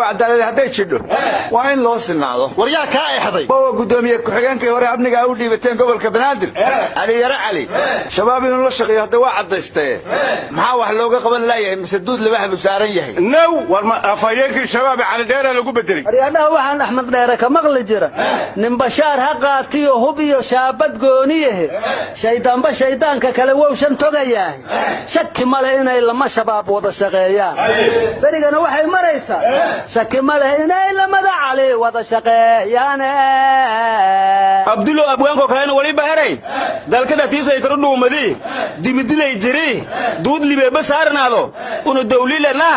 Bowa, cadaalad hadday jidho, waa in loo sinaado. War yaa kaa exday? Bowa, guddoomiye ku-xigeenkii hore amniga u dhiibateen gobolka Banaadir, Cali Yare Cali, Shabaab inuu la shaqeeyo hadda waa caddaystee, maxaa wax looga qaban laayahay? Mise duud libax buu saaran yahay? Now, war ma afhayeenkii Shabaab Cali Dheera lagu bedelay? Aryaadhaha, waxaan Axmed Dheere ka maqli jira: nin bashaar ha qaatiyo hub iyo shaabad gooniyahe, shayddaanba shayddaanka kale wowshan togayaahe, shaki male inay lama Shabaab wada shaqeeyaan. Berigana waxay maraysaa, shaki male inay lamada Cali wada shaqeeyaan. Abdulo, abwaanko kalena waliba heray: dalka dhatiisay karu dhuumadii, dibidilay jiri, duud libeeba saarnaado, una dawlilana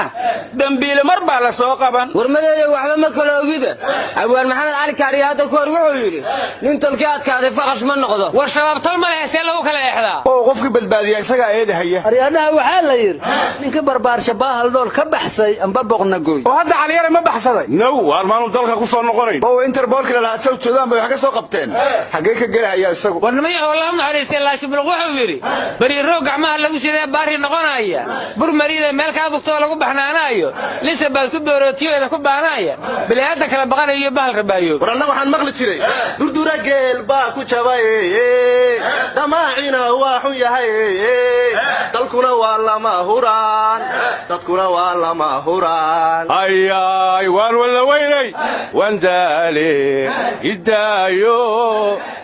dambiile mar baa la soo qaban. Warmadeeyo, waxba ma kala ogida. Abwaan Maxamed Cali Kaariye hadda ka hor wuxuu yidhi: nin tolkii adkaaday faqash ma noqdo. War Shabaab tol ma leh, see lagu kala eexdaa? Oo qofkii badbaadiya isagaa eedahaya. Aryaadhaha, waxaa la yidhi: ninkii barbaarsha baahal dhool ka baxsay amba boqnagoy. Oo hadda Caliyare ma baxsaday? Now, waar maanu dalka ku soo noqonayn? Bowa, Interpolkii lalahaa South Sudan bay wax ka soo qabteen, xaggee ka gelahaya isagu? War nimayahow, Allah naxariistay Laashibuluq wuxuu yidhi: bariiroo gacmaha lagu sidee baari noqonaya, bur mariida meel kaa bugtoo lagu baxnaanaayo, lisa baad ku boorootiyoeda ku baanaaya, bini'aadan kala baqanayo, bahal rabaayo. War anna waxaan maqli jiray: durdura geel baa ku jabay, dhamaacina waa xun yahay, dalkuna waa lama huraan, dadkuna waa lama huraan. Ayaay, waan walla weynay, waan daale, idaayo,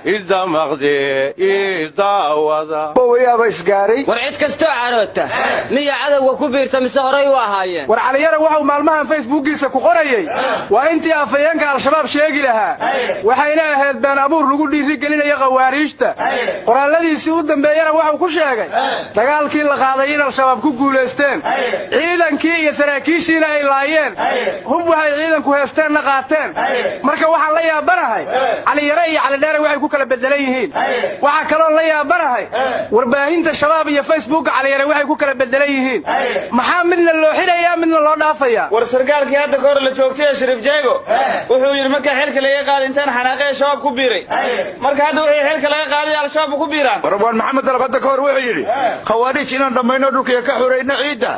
idamaqde, idaawada. Bowayaaba isgaaray. War cid kastoo caroota miya cadowga ku biirta, mise horay u ahaayeen? War Caliyare wuxuu maalmahan Facebookiisa ku qorayey waa intii afhayeenka Al-Shabaab sheegi lahaa, waxayna ahayd been abuur lagu dhiirigelinaya khawaariijta. Qoraalladiisii u dambeeyena wuxuu ku sheegay dagaalkii la qaaday in Al-Shabaab ku guulaysteen, ciidankii iyo saraakiishiina ay laayeen, hub waxay ciidanku heesteenna qaateen. Marka waxaan la yaabanahay Caliyare iyo Calidheere waxay ku kala bedelan yihiin. Waxaa kaloon la yaabanahay warbaahinta Shabaab iyo Facebooka Caliyare waxay ku kala bedelan yihiin. Maxaa midna loo xidhayaa, midna loo dhaafayaa? War sarkaalkii hadda ka hor la toogtay ee Shariif Jeego wuxuu yidhi: markaa xilka laga qaaday intaan xanaaqee Shabaab ku biiray. Marka hadda wixii xilka laga qaaday Al-Shabaab ku biiraan. Warabwaan Maxamed Dalab hadda ka hor wuxuu yidhi: khawaariij inaan dhammayno, dhulkiga ka xurayno ciidda,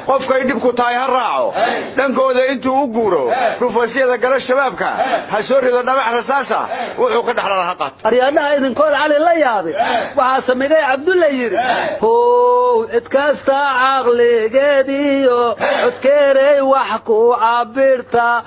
qofkay dhibku tahay ha raaco dhankooda intuu u guuro, dhufaysyada gala Shabaabka ha soo rido, dhamac rasaasa wuxuu ka dhexlala ha qaato. Aryaadhaha, idinkood Cali la yaabay, waxaa Samigay Cabdulla yidhi: how cid kasta caqligeediyo codkeeray wax ku cabirta.